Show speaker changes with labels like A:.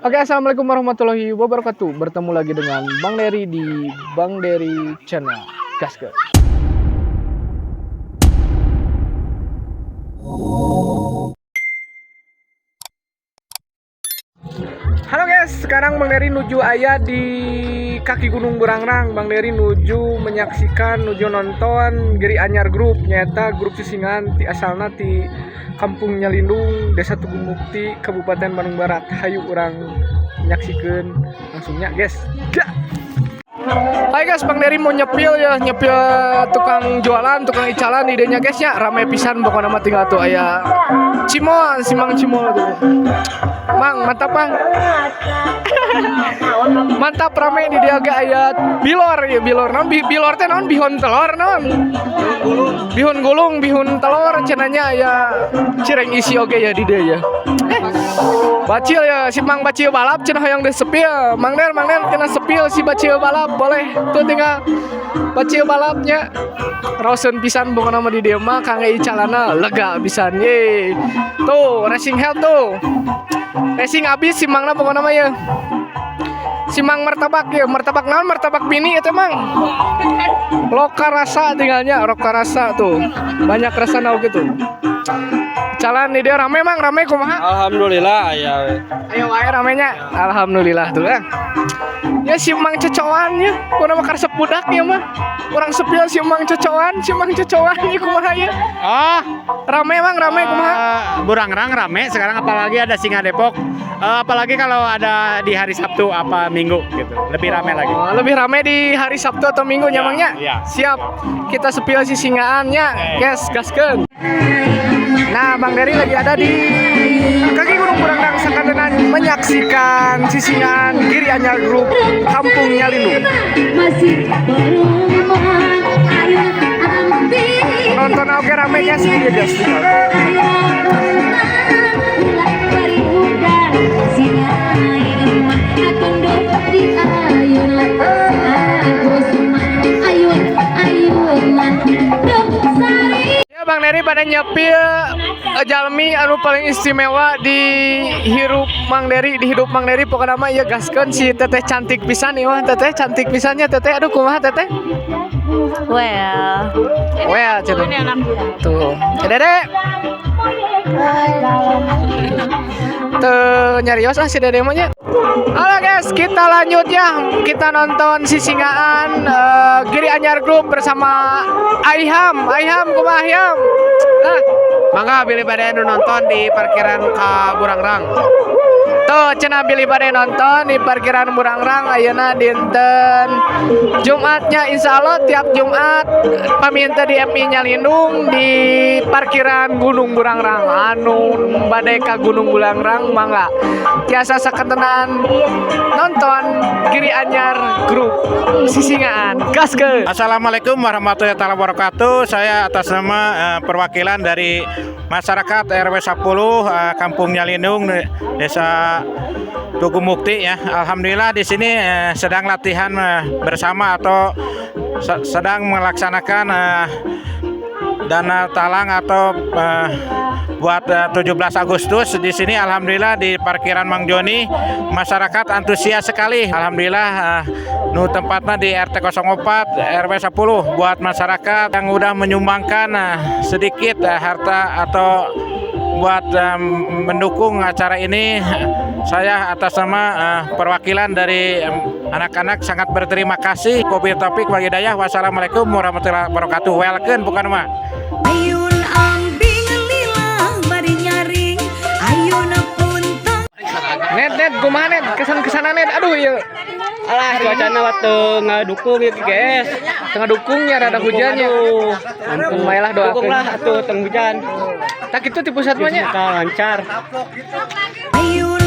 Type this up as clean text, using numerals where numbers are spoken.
A: Oke, assalamualaikum warahmatullahi wabarakatuh. Bertemu lagi dengan Bang Dery di Bang Dery Channel. Gaskeun. Halo guys, sekarang Bang Dery nuju aya di kaki Gunung Burangrang. Bang Dery nuju menyaksikan, nuju nonton Giri Anyar Group. Nyaeta grup sisingaan ti asalna ti Kampung Nyalindung, Desa Tugu Mukti, Kabupaten Bandung Barat. Hayu urang menyaksikan langsungnya, guys. Gak! Hai guys, Bang Dery mau nyepil ya, nyepil tukang jualan, tukang icalan di dinya, guys, ya. Rame pisan pokoknya mah, tinggal tuh aya Cimol, simang Cimol tuh. Mang, mantap, Mang. Mantap, rame di dieu ge aya bilor ya, bilor. Naon bilor teh naon, bihun telur naon? Bihun gulung, bihun telur cenah nya, aya cireng isi oge ya di dieu ya. Eh, bacil ya, si Mang Bacil balap cenah hoyong di-spill. Mang Der, Mang Der cenah spill si Bacil balap boleh. Tuh tinggal bacil balapnya. Rosen pisan pokoknya mah di dieu mah kangge icalana lega pisan. Ye. Tuh, racing head tuh. Racing abis si Mangna pokoknya mah ya. Si Mang martabak ya, martabak naon, martabak mini itu Mang. Loka rasa tinggalnya, loka rasa tuh. Banyak rasa nau gitu. Jalan di dieu rame, Mang, rame kumaha?
B: Alhamdulillah aya we.
A: Ayo wae ramenya. Alhamdulillah tuh ya. Ya si Mang cocoan ya, kurang mah karesep budak ya mah. Urang spill si Mang cocoan ya kumaha ya?
C: Oh,
A: Rame, Mang, rame kumaha?
C: Burangrang rame sekarang, apalagi ada Singa Depok. Apalagi kalau ada di hari Sabtu apa Minggu gitu. Lebih rame lagi.
A: Oh, lebih rame di hari Sabtu atau Minggu
C: Ya,
A: nya, Mang, nya?
C: Iya.
A: Siap. Kita spill si singaannya.
C: Oke.
A: Guys, gaskeun. Nah, Bang Dery lagi ada di kaki Gunung Burangrang sakantenan menyaksikan sisingaan Giri Anyar Group Kampung Nyalindung.
D: Masih beruman ayun ambil.
A: Nonton oke rame guys, iya guys. Ya, Bang Dery pada nyepil jalmi anu paling istimewa di hirup Mang Dery, di hidup Mang Dery pokoknya mah ya, gaskeun si teteh cantik pisan nih mah, teteh cantik pisannya teteh, aduh kumaha teteh?
E: Well,
A: Well, cenah.
E: Ini anak.
A: Tuh. Dede. Tuh nyarios ah si Dede mah nya. Halo guys, kita lanjut ya. Kita nonton sisingaan Giri Anyar Group bersama Aiham. Aiham kumaha, Aiham? Nah,
B: Mangga bilih pada nu nonton di parkiran ka Burangrang.
A: Tuh cenah bilih pada nonton di parkiran Burangrang ayeuna dinten Jumatnya, insya Allah tiap Jumat paminta di MI Nyalindung di parkiran Gunung Burangrang. Anu bade ka Gunung Burangrang mangga tiasa sakantenan nonton Giri Anyar Group sisingaan, gaskeun.
F: Assalamualaikum warahmatullahi taala wabarakatuh. Saya atas nama perwakilan dari masyarakat RW 10 Kampung Nyalindung, Desa Tugu Mukti ya. Alhamdulillah di sini sedang latihan bersama atau sedang melaksanakan dana talang atau buat 17 Agustus di sini. Alhamdulillah di parkiran Mang Joni masyarakat antusias sekali. Alhamdulillah nu tempatnya di RT 04 RW 10, buat masyarakat yang udah menyumbangkan sedikit harta atau buat mendukung acara ini, saya atas nama perwakilan dari anak-anak sangat berterima kasih. Wabillahi taufik wal hidayah. Wassalamualaikum warahmatullahi wabarakatuh. Welcome bukan mah.
G: Ayun ambing lila bari nyaring ayun puntang.
A: Net, net kumaha net, kesan kesana net, aduh iya.
B: Alah, cuacana waktu ngadukung ya guys.
A: Tengah dukungnya rada hujannya.
B: Aduh.
A: Ampun bae lah, doakeun.
B: Dukung lah atuh teng hujan.
A: Tak itu di pusat mah nya.
B: Semoga lancar.
G: Ayun